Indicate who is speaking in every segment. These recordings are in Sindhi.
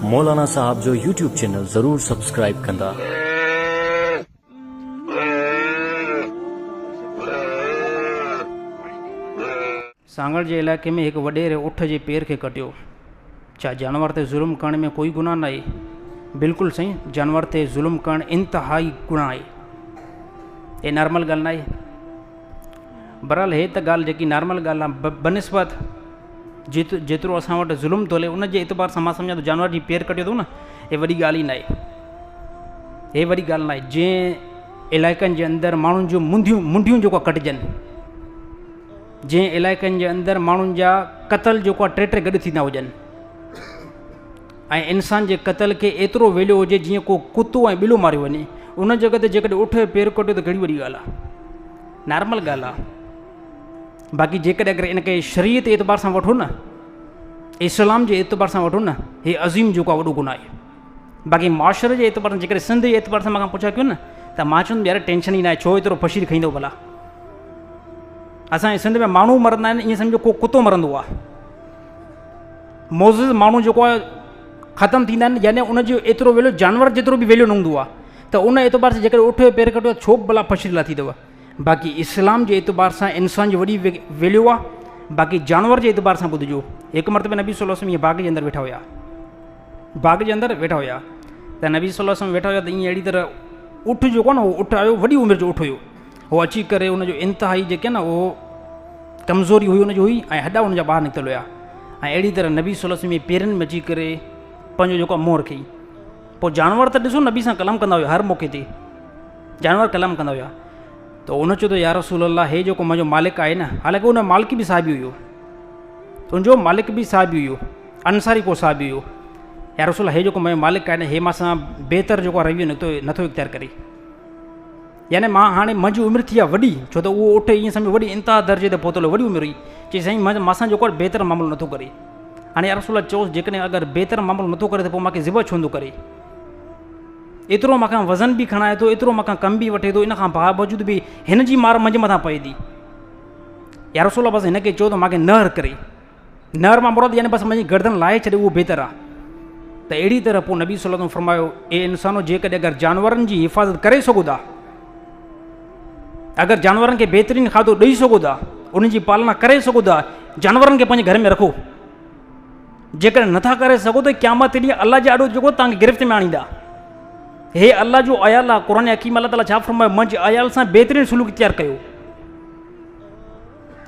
Speaker 1: مولانا صاحب جو يوٽيوب چينل ضرور سبسڪرائيب ڪندا.
Speaker 2: سانگهڙ جي علائقي ۾ هڪ وڏيري اٺ جي پير کي ڪٽيو. ڇا جانور تي ظلم ڪرڻ ۾ ڪوئي گناهه ناهي؟ بلڪل سائين جانور تي ظلم ڪرڻ انتهائي گناهه آهي. هي نارمل ڳالهه ناهي. بهرحال هي ته ڳالهه جيڪي نارمل ڳالهه آهي بنسبت جيترو اسان وٽ ظلم ٿو هلي ان جي اعتبار سان مان سمجهان ٿو جانور جي پير ڪٽيو اٿو نه هي وڏي ڳالهه ئي ناهي. هي وڏي ڳالهه ناهي جنهن علائقن جي اندر ماڻهن جون منڍيون منڍيون جيڪو ڪٽجن جنهن علائقن جي اندر ماڻهن جا قتل جيڪو آهي ٽي ٽي گڏ ٿيندا هجن ۽ انسان جي قتل کي ايترو ويليو هجي جيئن ڪو ڪتو ۽ ٻلو ماريو وڃي ان جڳهه تي جيڪڏهن اٺ جو پير ڪٽيو ته ڪهڙي وڏي ڳالهه آهي نارمل ڳالهه آهي باقي جيڪڏهن اگر ان کي شريعت اعتبار سان وٺو نه اسلام جي اعتبار سان وٺو نه هي عظيم جيڪو آهي وڏو گناهه آهي باقي معاشري جي اعتبار سان جيڪڏهن سنڌ جي اعتبار سان مون کان پڇا ڪيو نه ته مان چوندم يار ٽينشن ئي ناهي ڇو ايترو بشير کائيندو ڀلا اسان جي سنڌ ۾ ماڻهو مرندا آهن ائين سمجهو ڪو ڪتو مرندو آهي معزز ماڻهو جيڪو آهي ختم ٿيندا آهن يعني ان جو ايترو ويلو جانور جيترو به ويلو نه هوندو آهي ته ان اعتبار سان جيڪڏهن اٺ جو پير ڪٽيو ڇو ڀلا بشير لاٿي اٿو باقي اسلام جي اعتبار سان انسان جو وڏي ويليو آ باقي جانور جي اعتبار سان ٻڌجو هڪ مرتبه نبي صلي الله عليه وسلم ائين باغ جي اندر ويٺا هيا باغ جي اندر ويٺا هيا ته نبي صلي الله عليه وسلم ويٺا هيا ته ائين اهڙي طرح اٺ جيڪو نه اهو اٺ آيو وڏي عمر جو اٺ هيو هو اچي ڪري ان جو انتهائي جيڪي نه اهو ڪمزوري هئي ان جو هئي ۽ هڏا ان جا ٻاهر نڪتل هيا ۽ اهڙي طرح نبي صلي الله عليه وسلم جي پيرن ۾ اچي ڪري پنهنجو جيڪو منهن رکيائين پوء جانور ته ڏسو نبي سان ڪلام ڪندا هيا هر موقعي تي جانور ڪلام ڪندا هيا ته ان چيو ته يا رسول الله هي جيڪو منهنجو مالڪ آهي نه حالانڪه ان مالڪ به صحابي هيو ان جو مالڪ به صحابي هيو انصاري ڪو صحابي هيو يا رسول الله هي جيڪو منهنجو مالڪ آهي نه هي مان سان بهتر جيڪو رويو نٿو نٿو اختيار ڪري يعني مان هاڻي منهنجي عمر ٿي آهي وڏي ڇو ته اهو اٺ ائين سمجهو وڏي انتها درجي تي پهتل هو وڏي عمر هئي چي سائين مان سان جيڪو بهتر معاملو نٿو ڪري هاڻي يا رسول الله چيوس جيڪڏهن اگر بهتر معاملو نٿو ڪري ته پوء مانکي ذبح ڇو نٿو ڪري ايترو مان کان وزن به کڻائي ٿو ايترو مان کان ڪم به وٺي ٿو ان کان باوجود به هن جي مار منهنجي مٿان پئي ٿي يا رسول الله بس هن کي چئو ته مانکي نهر ڪري نهر مان مراد يعني بس منهنجي گردن لاهي ڇڏي اهو بهتر آهي ته اهڙي طرح پوء نبي صلي الله عليه وسلم فرمايو اي انسانو جيڪڏهن اگر جانورن جي حفاظت ڪري سگهو ٿا اگر جانورن کي بهترين کاڌو ڏئي سگهو ٿا انهن جي پالنا ڪري سگهو ٿا جانورن کي پنهنجي گهر ۾ رکو جيڪڏهن نٿا ڪري سگهو ته قيامت ڏينهن الله جي آڏو جيڪو توهان کي گرفت ۾ آڻيندا. هي الله جو عيال آهي، قرآن حڪيم الله تعاليٰ ڇا فرمايو منهنجي عيال سان بهترين سلوڪ اختيار ڪيو.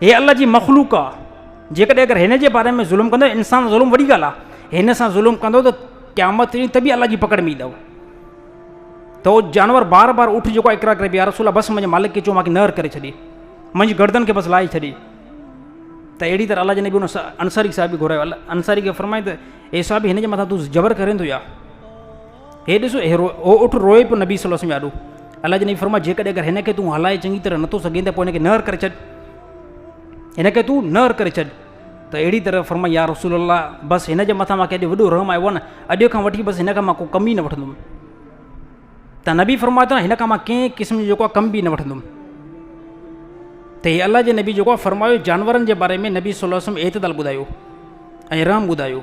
Speaker 2: هي الله جي مخلوق آهي، جيڪڏهن اگر هن جي باري ۾ ظلم ڪندو انسان ظلم وڏي ڳالهه آهي، هن سان ظلم ڪندو ته قيامت ڏينهن ته به الله جي پڪڙ ۾ ايندو. ته اهو جانور بار بار اٺ جيڪو اقرار ڪري پيو يا رسول الله بس منهنجي مالڪ کي چئو مانکي نهر ڪري ڇڏي، منهنجي گردن کي بس لاهي ڇڏي. ته اهڙي طرح الله جي نبي ان انصاري صاحب کي گهرايو انصاري کي فرمائي ته اي صاحب هن جي مٿان تون جبر ڪرين ٿو يا هي ڏسو هي هو اٺ روئي پيو نبي صلي الله عليه وسلم آڏو الله جي نبي فرمايو جيڪڏهن اگر هن کي تون هلائي چڱي طرح نٿو سگهين ته پوء هن کي نهر ڪري ڇڏ هن کي تون نهر ڪري ڇڏ ته اهڙي طرح فرمائي يا رسول الله بس هن جي مٿان مانکي اڄ وڏو رحم آيو آهي نه اڄ کان وٺي بس هن کان مان ڪو ڪم ئي نه وٺندم ته نبي فرمايو ته هن کان مان ڪنهن قسم جو جيڪو آهي ڪم به نه وٺندم ته هي الله جي نبي جيڪو آهي فرمايو جانورن جي باري ۾ نبي صلي الله عليه وسلم اعتدال ٻڌايو ۽ رحم ٻڌايو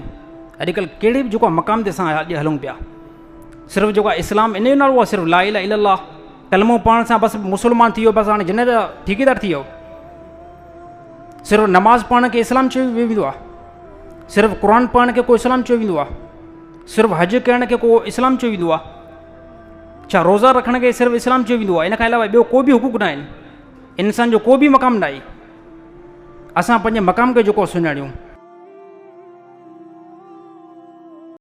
Speaker 2: اڄڪلهه ڪهڙي به جيڪو آهي مقام تي اسان اڄ هلون پيا صرف جيڪو آهي اسلام ان جو نالو آهي صرف لا اله الا الله ڪلمو پڙهڻ سان بس مسلمان ٿي ويو بس هاڻي جنت جا ٺيڪيدار ٿي ويو صرف نماز پڙهڻ کي اسلام چيو ويندو آهي صرف قرآن پڙهڻ کي ڪو اسلام چيو ويندو آهي صرف حج ڪرڻ کي ڪو اسلام چيو ويندو آهي ڇا روزا رکڻ کي صرف اسلام چيو ويندو آهي ان کان علاوه ٻيو ڪو به حقوق نه آهن انسان جو ڪو به مقام نه آهي اسان پنهنجي مقام کي جيڪو سڃاڻيون